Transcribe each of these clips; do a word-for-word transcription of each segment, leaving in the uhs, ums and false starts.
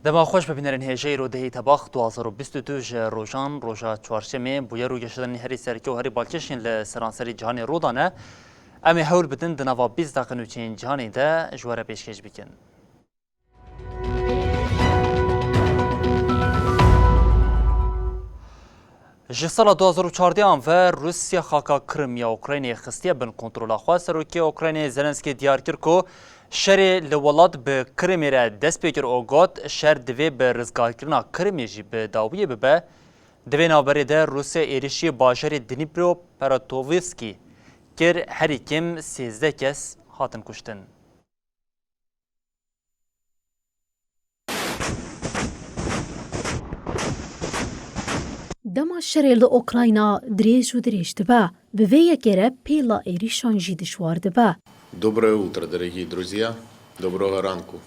Dema xweş be bînerên hêjayî, îro dehê Tebax du hazar û bîst û du ji rojan, roja çarşemê, bûyer û geşedanên herî sereke û herî balkêş yên li seranserî cîhanê rû dane. Em ê hewl bidin di nava bîst deqe nûçeyên cîhanê de ji we re pêşkêş bikin. Ji sala du hazar û çardeh an ve Rûsya xaka Krim ya Ukraynayê xistiye bin kontrola xwe. Serokê Ukraynayê Zelenskî diyar kir ku şerê li welat bi Kirimê re dest pê kir û got, şer divê bi rizgarkirina Kirimê jî bi dawiyê bibe. Di vê navberê de Rûsya êrişî bajarê Dnîpropetroviskî kir, herî kêm sêzdeh kes hatin kuştin. Dema şerê li Ukrayna dirêj û dirêj dibe, bi vê yekê re pêla êrîşan jî dijwar dibe. Доброе утро, дорогие друзья. Доброго ранку.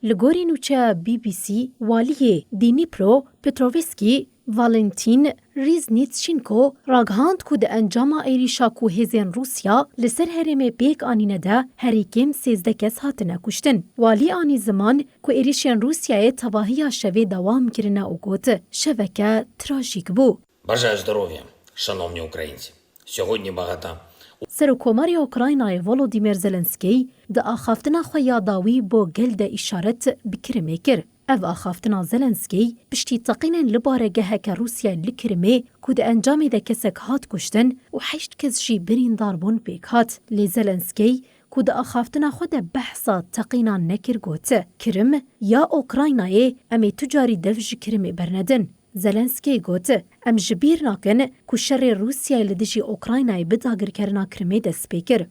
Li gorî nûçeya B B C, waliyê Dnîpro Petrovskî Valentîn Rîznîtşînko ragihand ku di encama êrîşa ku hêzên Rûsya li ser herêmê pêk anîne de herî kêm sêzdeh kes hatine kuştin. Walî anî ziman ku êrîşên Rûsyayê tevahiya şevê dewam kirine û got, şeveke trajîk bû. Бажаю здоров'я, шановні українці. Сьогодні багато Serokkomarê Ukraynayê Volodymyr Zelenskî di axaftina xwe ya dawî bo gel de îşaret bi Kirimê kir. Ev axaftina Zelenskî piştî teqînên li baregeheke Rûsyayê li Kirimê ku di encamê de kesek hat kuştin û heşt kes jî birîndar bûn pêk hat. Lê Zelenskî ku di axaftina xwe de behsa teqînan nekir got, Kirim ya Ukraynayê, em ê tu carî dev ji Kirimê bernedin. Zelenskî got, em ji bîr nakin ku şerê Rûsyayê li dijî Ukraynayê bi dagirkerina Kirimê dest pê kir.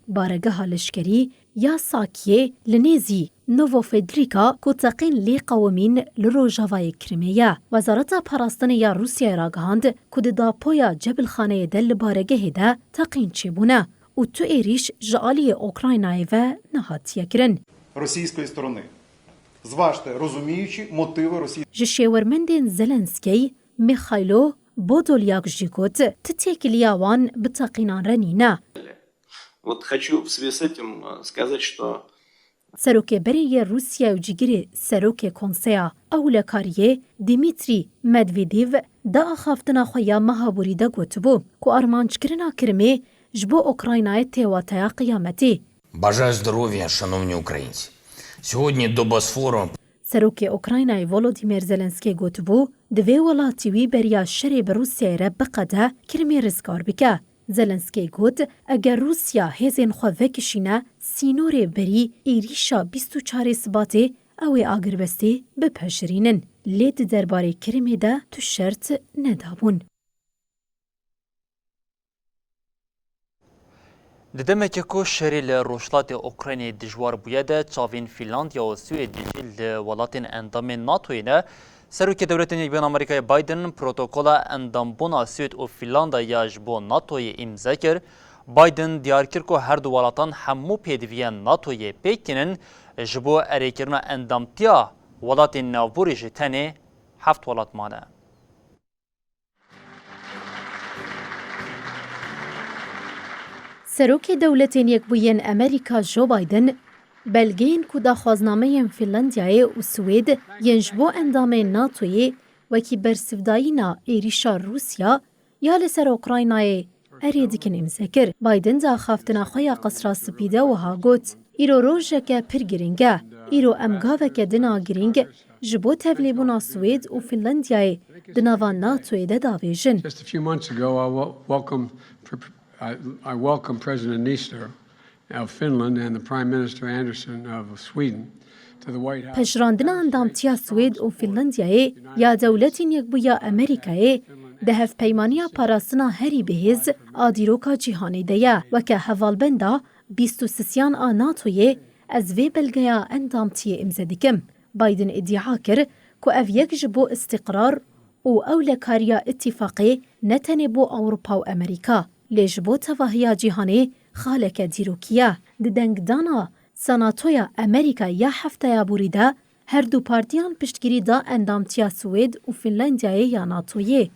Baregeha leşkerî ya Sakiyê li nêzî Novofedrika ku teqîn lê qewimîn li rojavayê Kirimê ye. Wezareta Parastinê ya Rûsyayê ragihand ku di dapoya cebilxaneyê de li baregehê de teqîn çêbûne û tu êrîş ji aliyê Ukraynayê ve nehatiye kirin. Російської сторони. Зважте, розуміючи мотиви Росії. Ji şêwermendên Zelenskî, Mîxaylo Podolyak jî got, ti têkiliya wan bi teqînan re nîne. Вот хочу в связи с этим, э, сказать, что Serokê berê yê Rûsya û cîgirê Serokê Konseya Ewlekariyê Dmîtrî Medvedîv di axaftina xwe ya meha borî de gotibû ku armanckirina Kirimê ji bo Ukraynayê tê wateya qiyametê. Бажаю здоров'я, шановні українці. Сьогодні до Босфору Serokê Ukraynayê Volodymyr Zelenskî gotibû, divê welatî wî beriya şerê bi Rûsyayê re biqede, Kirimê rizgar bike. Zelenskî got, eger Rûsya hêzên xwe vekişîne sînorê berî êrîşa bîst û çarê Sibatê, ew ê agirbestê bipejirînin. Lê di derbarê Kirimê de tu şert nedabûn. Di demeke ku şerê li rojhilatê Ukraynayê dijwar bûye de, çavên Fînlandya û Swêdê jî li welatên endamên NATOyê ne. Serokê Dewletên Yekbûyî Amerîkayê Biden protokola endambûna Swêd û Fînlandaya ji bo NATOyê îmze kir. Biden diyar kir ku her du welatan hemû pêdiviyên NATOyê pêk tînin, ji bo erêkirina endamtiya welatên navborî jî tenê heft welat mane. Serokê Dewletên Yekbûyên Amerîka Joe Biden, belgeyên ku daxwaznameyên Fînlandiyayê û Swêd yên ji bo endamên NATOyê wekî bersivdayîna êrîşa Rûsya ya li ser Ukraynayê erê dikin îmze kir. Biden di axaftina xwe ya Qesra Spî de wiha got, Îro rojeke pir girîng e. Îro em gaveke din a girîng ji bo tevlîbûna Swêd û Fînlandiyayê di nava NATOyê de davêjin. Just a few months ago, I wel- welcome, I, I welcome President Niinistö of Finland and the Prime Minister Andersson of Sweden to the White House. Pejirandina endamtiya Swêd û Fînlandiyayê ya Dewletên Yekbûyî ya Amerîkayê di hevpeymaniya parastina herî bihêz a dîroka cîhanê de ye. Weke hevalbenda bîst û sisiyan a NATOyê ez vê belgeya endamtiyê îmze dikim. Biden îdia kir ku ev yek ji bo îstîqrar û ewlekariya îtîfaqê ne tenê bo Ewropa û Amerîka, lê ji bo tevahiya cîhanê xaleke dîrokî ye. Di dengdana Senatoya Amerîka ya hefteya borî de her du partiyan piştgirî da endamtiya Swêd û Fînlandiyayê ya NATOyê.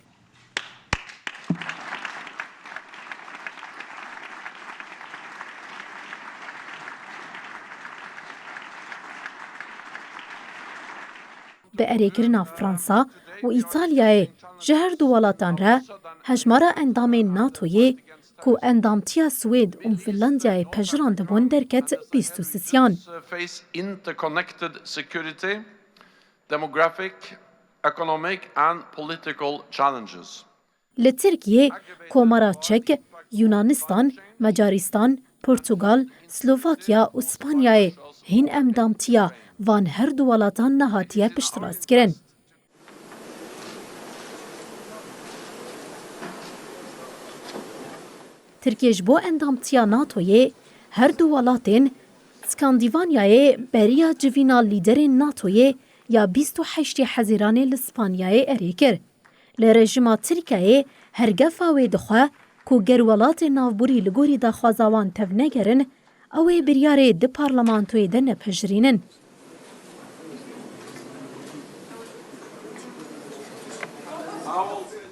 bi erêkirina Fransa û Îtalyayê ji her du welatan re hejmara endamên NATOyê ku endamtiya Swêd û Finlandiyayê pejirandibûn derket bîst û sisiyan. Face interconnected security, demographic, economic and political challenges. Li Tirkiyê, Komara Çek, Yunanistan, Macaristan, Portugal, Slovakya û Spanyayê hîn endamtiya van her du welatan nehatiye piştrastkirin. Tirkiye ji bo endamtiya NATOyê her du welatên Skandîvanyayê beriya civîna lîderên NATOyê ya bîst û heştê Hezîranê li Spanyayê erê kir. Lê rejîma Tirkiyeyê her gefa wê dixwe ku ger welatên navborî li gorî daxwaza wan tevnegerin, ew ê biryarê di parlamentoyê de nepejirînin.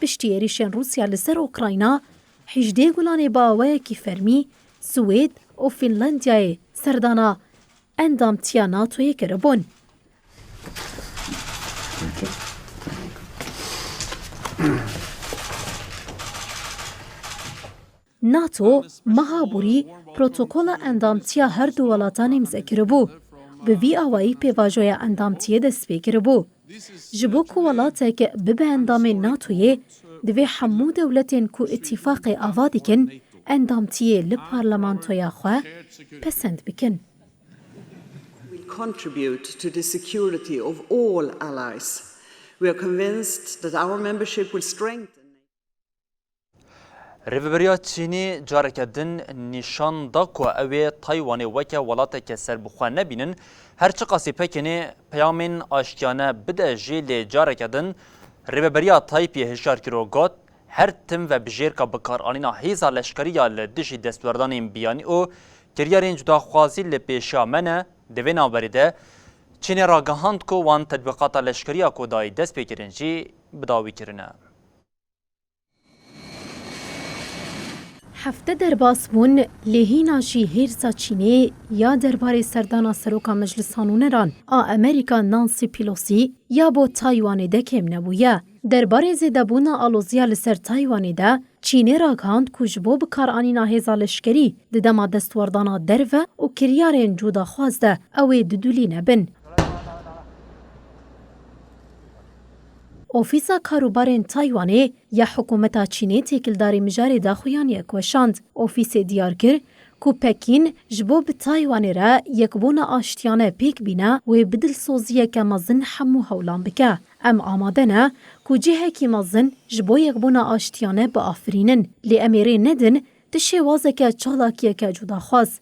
Piştî êrîşên Rûsya li ser Ukrayna, hejdê Gulanê bi awayekî fermî Swêd û Fînlandiyayê serdana endamtiya NATOyê kiribûn. NATO meha borî protokola endamtiya her du welatan îmze kiribû. Bi vî awayî pêvajoya endamtiyê dest pê kiribû. Ji bo ku welatek bibe endamê NATOyê, divê hemû dewletên ku îtîfaqê ava dikin, endamtiyê li parlamentoya xwe pesend bikin. Will contribute to the security of all allies. We are convinced that our membership will strengthen Rêveberiya Çînî careke din nîşan da ku ew ê Taywanê weke welateke serbixwe nebînin, her çiqasî Pekinê peyamên aştiyane bide jî, lê careke din rêveberiya Taypiyê hişyar kir û got, her tim vebijêrka bikaranîna hêza leşkerî ya li dijî destwerdanên biyanî û kiryarên cudaxwazî li pêşiya me ne, di vê navberê de Çînê ragihand ku wan tetbîqata leşkerî ya ku dayî dest pê kirin jî bi dawî kirine. Hefte derbas bûn, lê hîna jî hêrsa Çînê ya derbarê serdana Seroka Meclisa Nûneran a Amerîka Nancy Pelosi ya bo Taywanê de kêm nebûye. Derbarê zêdebûna aloziya li ser Taywanê de Çînê ragihand ku ji bo bikaranîna hêza leşkerî di dema destwerdana derve û kiryarên cudaxwaz de ew ê dudulî nebin. Ofîsa Karûbarên Taywanê ya hikûmeta Çînê têkildarî mijarê daxuyaniyek weşand. Ofîsê diyar kir ku Pekîn ji bo bi Taywanê re yekbûna aştiyane pêk bîne, wê bi dilsoziyeke mezin hemû hewlan bike. Em amade ne ku cihekî mezin ji bo yekbûna aştiyane biafirînin, lê em ê rê nedin ti şêwazeke çalakiyeke cudaxwaz.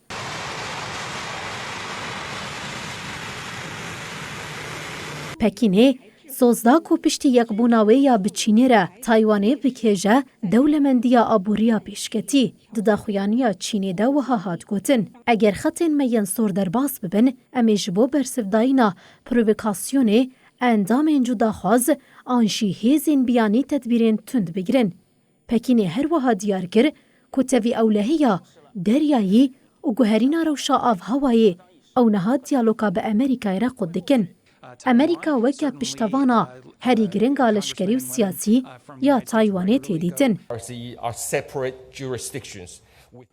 Pekînê soz da ku piştî yekbûna wê ya bi Çînê re Taywanê bi kêje dewlemendiya aboriya pêşketî. Di daxuyaniya Çînê de wiha hat gotin, eger xetên me yên sor derbas bibin, em ê ji bo bersivdayîna provokasyonê endamên cudaxwaz an jî hêzên biyanî tedbîrên tund bigirin. Pekînê her wiha diyar kir ku tevî ewlehiya deryayî û guherîna rewşa avhewayê ew niha diyaloga bi Amerîkayê re qut dikin. Amerîka weke piştevana herî giring a leşkerî û siyasî ya Taywanê tê dîtin.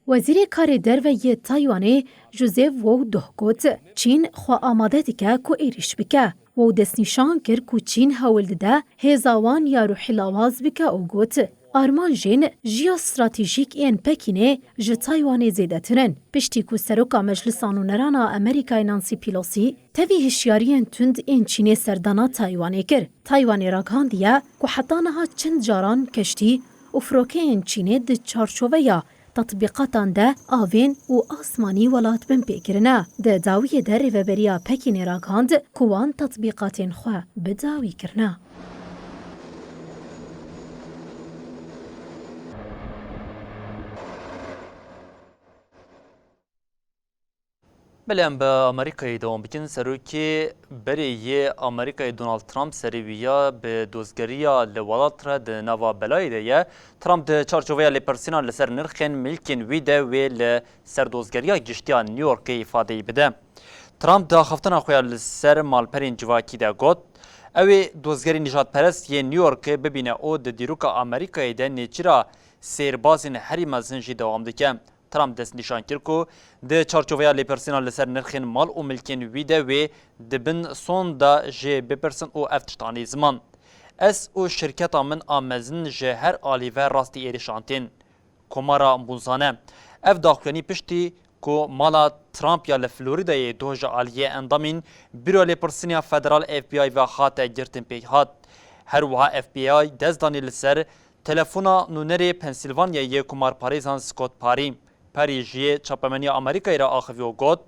Wezîrê Karê Derve yê Taywanê Joseph Wow Doh got, Çîn xwe amade dike ku êrîş bike. Wow destnîşan kir ku Çîn hewl dide hêza wan ya rûhî lawaz bike û got, armanjên jeostratejîk ên Pekînê ji Taywanê zêdetir in. Piştî ku Seroka Meclisa Nûneran a Amerîkayê Nancy Pelosi tevî hişyariyên tund ên Çînê serdana Taywanê kir, Taywanê ragihandiye ku heta niha çend caran keştî û firokeyên Çînê di çarçoveya tetbîqatan de avên û asmanî welat binpê kirine. Di dawiyê de rêveberiya Pekînê ragihand ku wan tetbîqatên xwe bi dawî kirine. Belê em bi Amerîkayê dewam bikin. Serokê berê yê Amerîkayê Donald Trump serê wî ya bi dozgeriya li welat re di nava belayê de ye. Trump di çarçoveya lêpirsîna li ser nirxên milkên wî de wê li ser dozgeriya giştî ya New Yorkê îfadeyî bide. Trump di axaftina xwe ya li ser malperên civakî de got, Ew ê dozgerê nîjadperest yên New Yorkê bibîne û di dîroka Amerîkayê de nêçîra sêrbazên herî mezin jî dewam dike. Trump destnîşan kir ku di çarçoveya lêpirsîna li ser nirxên mal û milkên wî de wê di bin sonda jê bipirsin û ev tişt anî ziman: Ez û şirketa min a mezin ji her alî ve rastî êrişan tên. Komara Mûzane. Ev daxuyanî piştî ku mala Trump ya li Floridayê doh ji aliyê endamên Bîroya Lêpirsîna Federal F B I ve hate girtin pêk hat. Her wiha F B I dest danî li ser telefona nûnerê Pensilvanyayê yê komarparêzan Scott Parry. Parry ji yê çapemeniya Amerîkayê re axivî û got,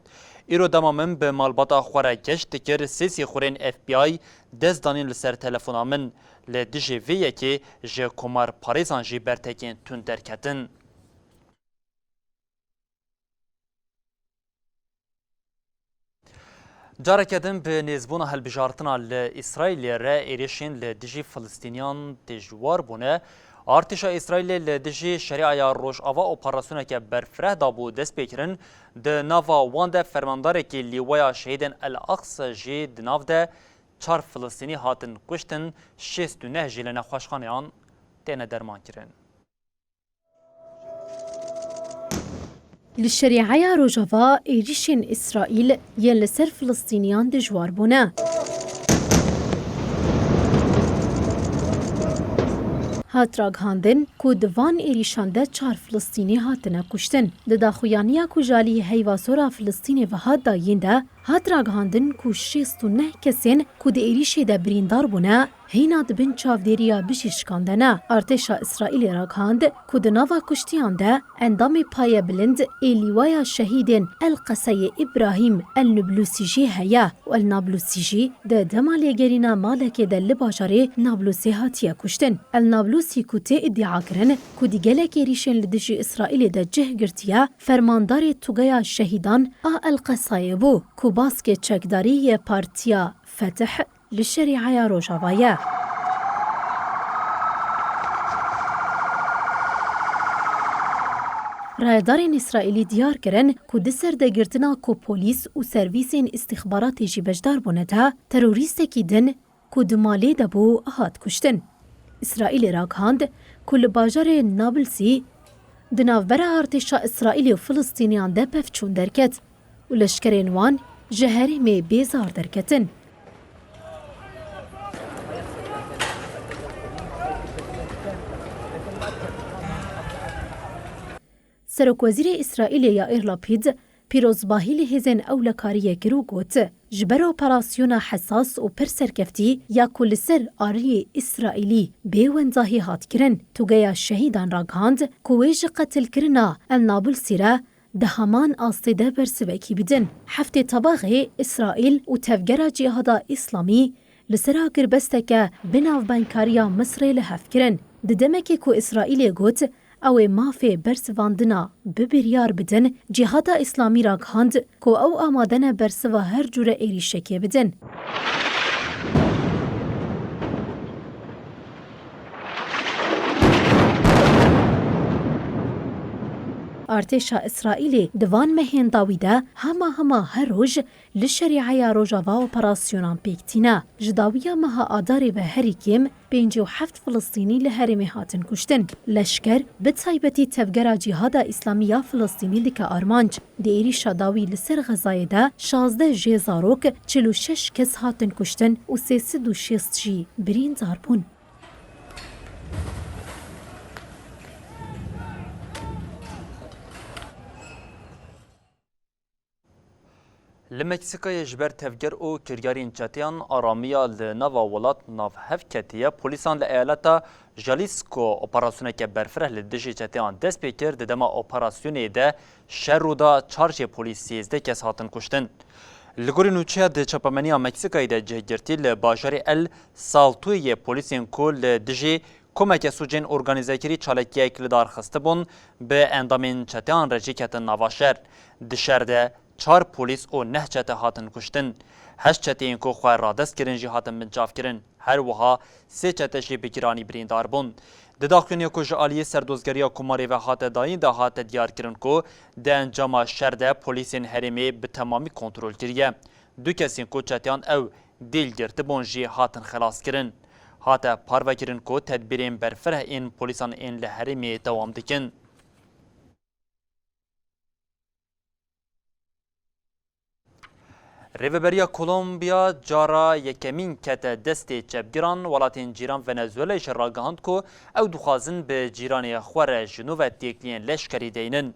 Îro dema min bi malbata xwe re geşt dikir, sê sîxurên F B I dest danîn li ser telefona min. Li dijî vê yekê ji komarparêzan jî bertekên tund derketin. Careke din bi nêzbûna hilbijartina li Îsraîlê re êrişên li dijî Filistîniyan dijwar bûne. Artêşa Îsraîlê li dijî Şerîeya Rojava operasyoneke berfireh dabû destpêkirin. Di nava wan de fermandarekî Lîwaya Şehîdên El Aqsa jî di nav de. Çar Filistînî hatin kuştin, şêst û neh jî li nexweşxaneyan têne dermankirin. Li Şerîeya Rojava êrîşên Îsraîl yên li ser Filistîniyan dijwar bûne. Hat ragihandin ku di van êrîşan de çar Filistînî hatine kuştin. Di daxuyaniya ku ji alî Heyva Sor a Filistînê ve hat dayîn de, hat ragihandin ku şêst û neh kesên ku di êrîşê de birîndar bûne, hîna di bin çavdêriya bijîşkan de ne. Artêşa Îsraîlê ragihand ku di nava kuştiyan de endamê payebilind ê Lîwaya Şehîdên El Qeseyê Îbrahîm El Nablusî jî heye û El Nablusî jî di dema lêgerîna malekê de li bajarê Nablusê hatiye kuştin. El Nablusî ku tê îdiakirin ku di gelek êrîşên li dijî Îsraîlê de cih girtiye, fermandarê Tugeya Şehîdan a El Qesayê bû ku baskê çekdarî yê Partiya Fetih li Şerîeya Rojava ye. Rayedarên Îsraîlî diyar kirin ku di serdegirtina ku polîs û servîsên îstîxbaratê jî beşdar bûne de, terorîstekî din ku di malê de bû, hat kuştin. Îsraîlê ragihand ku li bajarê Nablsî di navbera artêşa Îsraîlê û Filistîniyan de pevçûn derket û leşkerên wan ji herêmê bêzar derketin. Serokwezîrê Îsraîlê Yair Lapid pîrozbahî li hêzên ewlekariyê kir û got, Ji ber operasyona hesas û pir serkeftî ya ku li ser aliyê Îsraîlî bê wendahî hat kirin, Tugeya Şehîdan ragihand ku wê ji qetilkirina El Nabulsî re di heman astê de bersivekî bidin. Heftê Tebaxê Îsraîl û Tevgera Cîhada Îslamî li ser agirbesteke bi navbeynkariya Misrê li hev kirin. Di demekê ku Îsraîlê got ew ê mafê bersivandina bi biryar bidin, Cîhada Îslamî ragihand ku ew amade ne bersiva her cûre êrîşekê bidin. Artêşa Îsraîlê di van mehên dawî de hema hema her roj li Şerîeya Rojava operasyonan pêk tîne. Ji dawiya meha Adarê ve herî kêm pêncî û heft Filistînî li herêmê hatin kuştin. Leşker, bi taybetî Tevgera Cîhada Îslamî ya Filistînî dike armanc. Di êrîşa dawî li ser Xezayê de şazdeh jê zarok, çil û şeş kes hatin kuştin û sê sed û şêst jî birîndar bûn. Li Meksîkayê ji ber tevger û kiryarên çeteyan aramiya li nava welat navhev ketiye. Polîsan li eyaleta Jalisco operasyoneke berfireh li dijî çeteyan dest pê kir. Di dema operasyonê de şer rû da, çar jê polîs sêzdeh kes hatin kuştin. Li gorî nûçeya di çapemeniya Meksîkayê de cihgirtî li bajarê El Saltoyê polîsên ku li dijî komeke sûcên organîzekirî çalakiyek li dar xistibûn, bi endamên çeteyan re jî ketin nava şer. Di şer de çar polîs û neh çete hatin kuştin. Heşt çeteyên ku xwe radest kirin jî hatin binçavkirin. Her wiha sê çete jî bi giranî birîndar bûn. Di daxuyaniyê ku ji aliyê Serdozgeriya Komarê ve hate dayîn de hate diyarkirin ku di encama şer de polîsên herêmê bi temamî kontrol kiriye. Du kesên ku çeteyan ew dêl girtibûn jî hatin xelaskirin. Hate parvekirin ku tedbîrên berfireh ên polîsan ên li herêmê dewam dikin. Rêveberiya Kolombiya cara yekemîn kete destê çepgiran, welatên cîran Venezuelay jî ragihand ku ew dixwazin bi cîranê xwe re ji nû ve têkiliyên leşkerî deynin.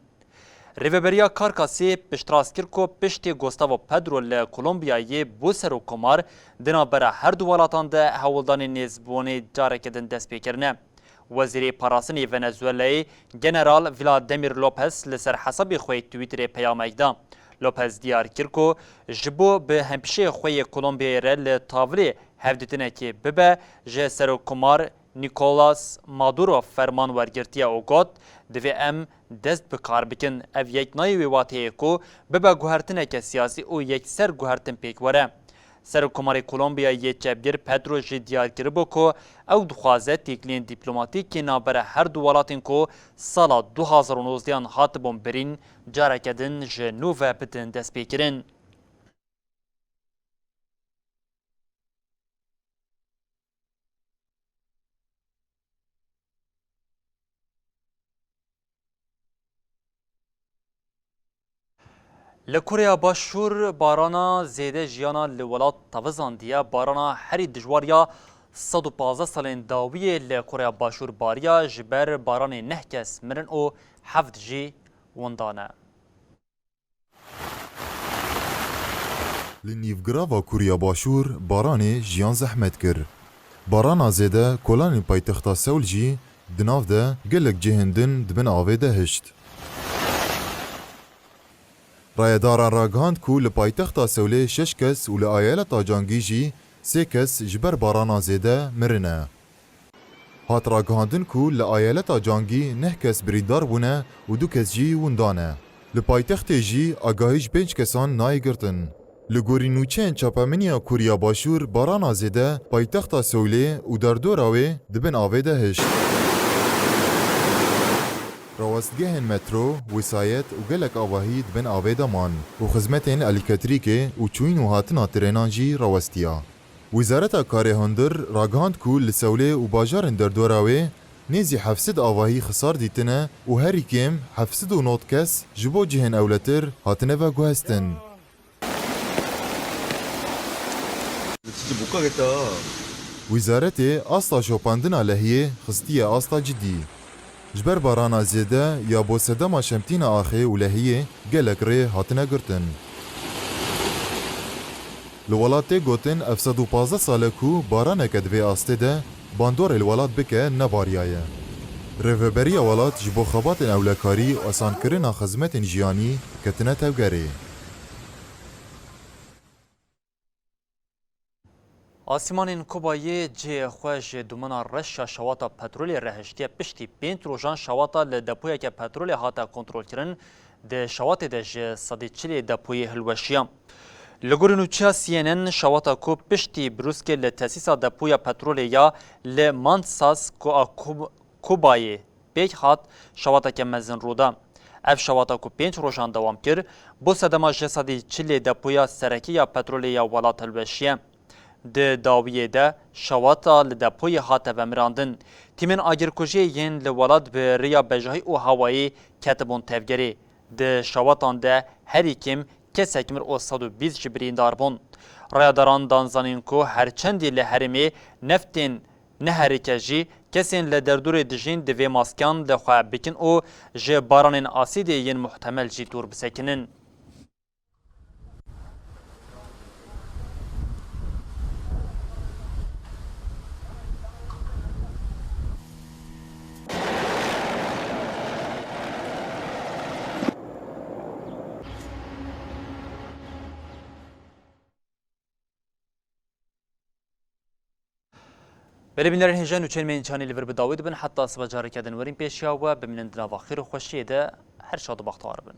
Rêveberiya Carcasê piştrast kir ku piştî Gustavo Petro li Kolombiyayê bû serokkomar, di navbera her du welatan de hewldanên nêzbûnê careke din dest pê kirine. Wezîrê Parastinê Venezuelayê General Vladimir Lopez li ser hesabê xwe yê Twitterê peyamek da. Lopez diyar kir ku ji bo bi hempîşeyê xwe yê Kolombiyayê re li tavilê hevdîtinekê bibe, ji Serokkomar Nicolas Maduro ferman wergirtiye û got, "Divê em dest bi kar bikin. Ev yek nayê wê wateyê ku bibe guhertineke siyasî û yekser guhertin pêk were." Serokkomarê Kolombiyayê yê çepgir Petro jî diyar kiribû ku ew dixwaze têkiliyên dîplomatîk ên navbera her du welatên ku sala du hazar û nozdeh hatibûn birîn, careke din ji nû ve bidin destpêkirin. Li Koreya Başûr barana zêde jiyana li welat tevirandiye. Barana herî dijwar ya sed û pazdeh salên dawiyê li Koreya Başûr bariya, ji ber baranê neh kes mirin û heft jî winda ne. Li nîvgirava Kûriya Başûr baranê jiyan zehmet kir. Barana zêde kolanên paytexta Sewl jî di nav de gelek cihên din di bin avê de hişt. Rayedaran ragihand ku li paytexta Sewlê şeş kes û li ayaleta Cangî jî sê kes ji ber barana zêde mirine. Hat ragihandin ku li ayaleta Cangî neh kes birîndar bûne û du kes jî winda ne. Li paytextê jî agahî ji pênc kesan nayê girtin. Li gorî nûçeyên çapemeniya Kûriya Başûr barana zêde paytexta Sewlê û derdora wê di bin avê de hişt. Rawestgehên metro, wesayet û gelek avahî di bin avê de man û xizmetên elektrîkê û çûyîn û hatina trênan jî rawestiya. Wezareta Karê Hundir ragihand ku li Sewlê û bajarên derdora wê nêzî heft sed avahî xisar dîtine û herî kêm heft sed û nod kes ji bo cihên ewletir hatine veguhestin. Wîzaretê asta şopandina lehiyê xistiye asta cidî. Ji ber barana zêde ya bo sedema şemtîna axê û lehiyê gelek rê hatine girtin. Li welat tê gotin ev sed û pazdeh sal e ku baraneke di vê astê de bandorê li welat bike nebariyaye. Rêveberiya welat ji bo xebatên ewlekarî û asankirina xizmetên jiyanî ketine tevgerê. Asîmanên Kobayê cihê xwe ji dûmena reş ya şewata petrolê re hiştiye, piştî pênc rojan şewata li depoyeke petrolê hate kontrolkirin, di şewatê de ji sedî çilê depoyê hilweşiya. Li gorî nûçeya C N N, şewata ku piştî brûskê li tesîsa depoya petrolê ya li Mantsas ku a Kub-, Kubayê pêk hat, şewateke mezin rû da. Ev şewata ku pênc rojan dewam kir, bo sedema ji sedî çilê depoya serekî ya petrolê ya welat hilweşiye. Di dawiyê de şewata li depoyê hate vemirandin. Tîmên agirkujiyê yên li welat bi rêya bejahî û hewayî ketibûn tevgerê. Di şewatan de herî kêm kesek mir û sed û bîst jî birîndar bûn. Rayedaran dan zanîn ku her çendî li herêmê neftên neherike jî, kesên li derdorê dijîn divê maskeyan li xwe bikin û ji baranên asîdê yên muhtemel jî dûr bisekinin. Belê bînerên hêja, nûçeyên me yên çanî li vir bi dawî dibin. Heta sibe careke din werin pêşiya we, bimînin di nava xêr û xweşiyê de, her şad û bextewar bin.